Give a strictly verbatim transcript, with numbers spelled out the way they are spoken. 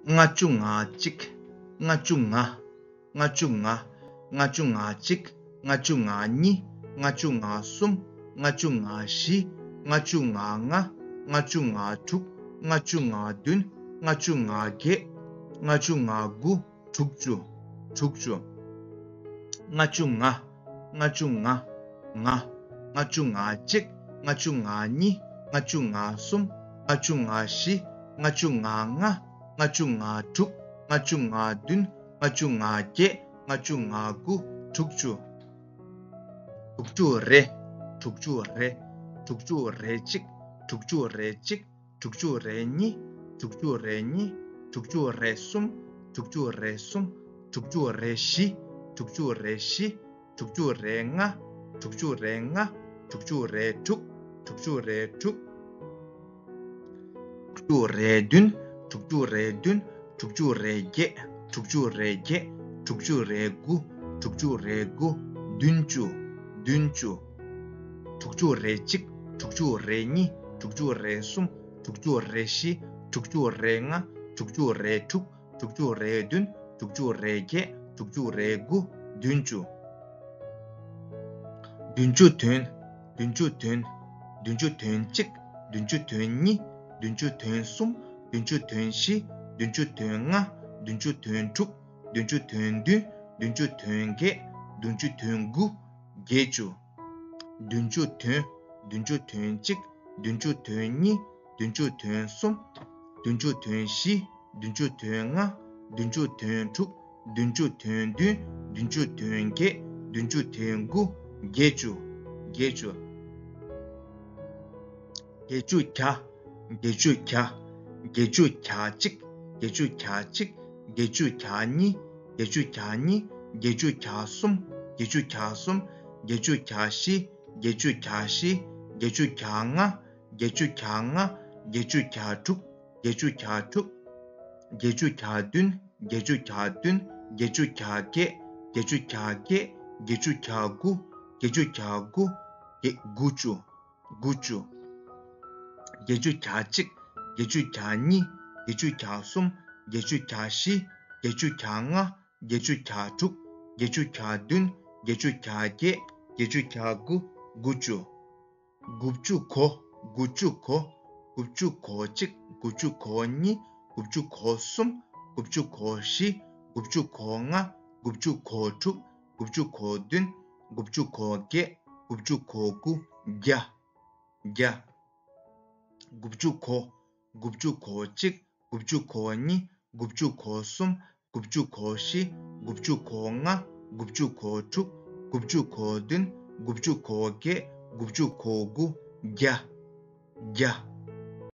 ལྔ་བཅུ་ང་གཅིག་ལྔ་བཅུ་ང་། ལྔ་བཅུ་ང་། ལྔ་བཅུ་ང་གཅིག་ལྔ་བཅུ་ང་གཉིས། ལྔ་བཅུ་ང་གསུམ། ལྔ་བཅུ་ང་བཞི། ལྔ་བཅུ་ང་ལྔ། ལྔ་བཅུ་ང་དྲུག་ལྔ་བཅུ་ང་བདུན། ལྔ་བཅུ་ང་བརྒྱད། ལྔ་བཅུ་ང་དགུ། དྲུག་ཅུ། དྲུག་ཅུ། ལྔ་བཅུ་ང་། ལྔ་བཅུ་ང་། ང་། ལྔ་བཅུ་ང་གཅིག་ལྔ་བཅུ་ང་གཉིས། ལྔ་བཅུ་ང་གསུམ། ལྔ་བཅུ་ང་བཞི། ལྔ་བཅུ་ང་ལྔ། ལྔ་བཅུ་ང་དྲུག་ལྔ་བཅུ་ང་བདུན། ལྔ་བཅུ་ང་བརྒྱད། ལྔ་བཅུ་ང་དགུ། དྲུག་ཅུ། དྲུག་ཅུ་རེ། དྲུག་ཅུ་རེ། དྲུག་ཅུ་རེ་གཅིག་དྲུག་ཅུ་རེ་གཅིག་དྲུག་ཅུ་རེ་གཉིས། དྲུག་ཅུ་རེ་གཉིས། དྲུག་ཅུ་རེ་གསུམ། དྲུག་ཅུ་རེ་གསུམ། དྲུག་ཅུ་རེ་བཞི། དྲུག་ཅུ་རེ་བཞི། དྲུག་ཅུ་རེ་ལྔ། དྲུག་ཅུ་རེ་ལྔ། དྲུག་ཅུ་རེ་དྲུག་དྲུག་ཅུ་རེ་དྲུག་དྲུག་ཅུ་རེ་བདུན། དྲུག་ཅུ་རེ་བདུན། དྲུག་ཅུ་རེ་བརྒྱད། དྲུག་ཅུ་རེ་བརྒྱད། དྲུག་ཅུ་རེ་དགུ། དྲུག་ཅུ་རེ་དགུ། བདུན་ཅུ། བདུན་ཅུ། དྲུག་ཅུ་རེ་གཅིག་དྲུག་ཅུ་རེ་གཉིས། དྲུག་ཅུ་རེ་གསུམ། དྲུག་ཅུ་རེ་བཞི། དྲུག་ཅུ་རེ་ལྔ། དྲུག་ཅུ་རེ་དྲུག་དྲུག་ཅུ་རེ་བདུན། དྲུག་ཅུ་རེ་བརྒྱད། དྲུག་ཅུ་རེ་དགུ། བདུན་ཅུ། བདུན་ཅུ་དོན། བདུན་ཅུ་དོན། བདུན་ཅུ་དོན་གཅིག་བདུན་ཅུ་དོན་གཉིས། བདུན་ཅུ་དོན་གསུམ། བདུན་ཅུ་དོན་བཞི། བདུན་ཅུ་དོན་ལྔ། བདུན་ཅུ་དོན་དྲུག་བདུན་ཅུ་དོན་བདུན། བདུན་ཅུ་དོན་བརྒྱད། བདུན་ཅུ་དོན་དགུ། བརྒྱད་ཅུ། བདུན་ཅུ་དོན། བདུན་ཅུ་དོན་གཅིག་བདུན་ཅུ་དོན་གཉིས། བདུན་ཅུ་དོན་གསུམ། བདུན་ཅུ་དོན་བཞི། བདུན་ཅུ་དོན་ལྔ། བདུན་ཅུ་དོན་དྲུག་བདུན་ཅུ་དོན་བདུན། བདུན་ཅུ་དོན་བརྒྱད། བདུན་ཅུ་དོན་དགུ། བརྒྱད་ཅུ། བརྒྱད་ཅུ། བརྒྱད་ཅུ་གྱ། བརྒྱད་ཅུ་གྱ། བརྒྱད་ཅུ་གྱ་གཅིག་བརྒྱད་ཅུ་གྱ་གཅིག་བརྒྱད་ཅུ་གྱ་གཉིས། བརྒྱད་ཅུ་གྱ་གཉིས། བརྒྱད་ཅུ་གྱ་གསུམ། བརྒྱད་ཅུ་གྱ་གསུམ། བརྒྱད་ཅུ་གྱ་བཞི། བརྒྱད་ཅུ་གྱ་བཞི། བརྒྱད་ཅུ་གྱ་ལྔ། བརྒྱད་ཅུ་གྱ་ལྔ། བརྒྱད་ཅུ་གྱ་དྲུག་བརྒྱད་ཅུ་གྱ་དྲུག་བརྒྱད་ཅུ་གྱ་བདུན། བརྒྱད་ཅུ་གྱ་བདུན། བརྒྱད་ཅུ་གྱ་བརྒྱད། བརྒྱད་ཅུ་གྱ་བརྒྱད། བརྒྱད་ཅུ་གྱ་དགུ། བརྒྱད་ཅུ་གྱ་དགུ། བརྒྱད། དགུ་བཅུ། དགུ་བཅུ། བརྒྱད་ཅུ་གྱ་གཅིག་བརྒྱད་ཅུ་གྱ་གཉིས། བརྒྱད་ཅུ་གྱ་གསུམ། བརྒྱད་ཅུ་གྱ་བཞི། བརྒྱད་ཅུ་གྱ་ལྔ། བརྒྱད་ཅུ་གྱ་དྲུག་བརྒྱད་ཅུ་གྱ་བདུན། བརྒྱད་ཅུ་གྱ་བརྒྱད། བརྒྱད་ཅུ་གྱ་དགུ། དགུ་བཅུ། དགུ་བཅུ་གོ། དགུ་བཅུ་གོ། དགུ་བཅུ་གོ་གཅིག་དགུ་བཅུ་གོ་གཉིས། དགུ་བཅུ་གོ་གསུམ། དགུ་བཅུ་གོ་བཞི། དགུ་བཅུ་གོ་ལྔ། དགུ་བཅུ་གོ་དྲུག་དགུ་བཅུ་གོ་བདུན། དགུ་བཅུ་གོ་བརྒྱད། དགུ་བཅུ་གོ་དགུ། བརྒྱ། བརྒྱ། དགུ་བཅུ་གོ། དགུ་བཅུ་གོ་གཅིག་དགུ་བཅུ་གོ་གཉིས། དགུ་བཅུ་གོ་གསུམ། དགུ་བཅུ་གོ་བཞི། དགུ་བཅུ་གོ་ལྔ། དགུ་བཅུ་གོ་དྲུག་དགུ་བཅུ་གོ་བདུན། དགུ་བཅུ་གོ་བརྒྱད། དགུ་བཅུ་གོ་དགུ། བརྒྱ། བརྒྱ།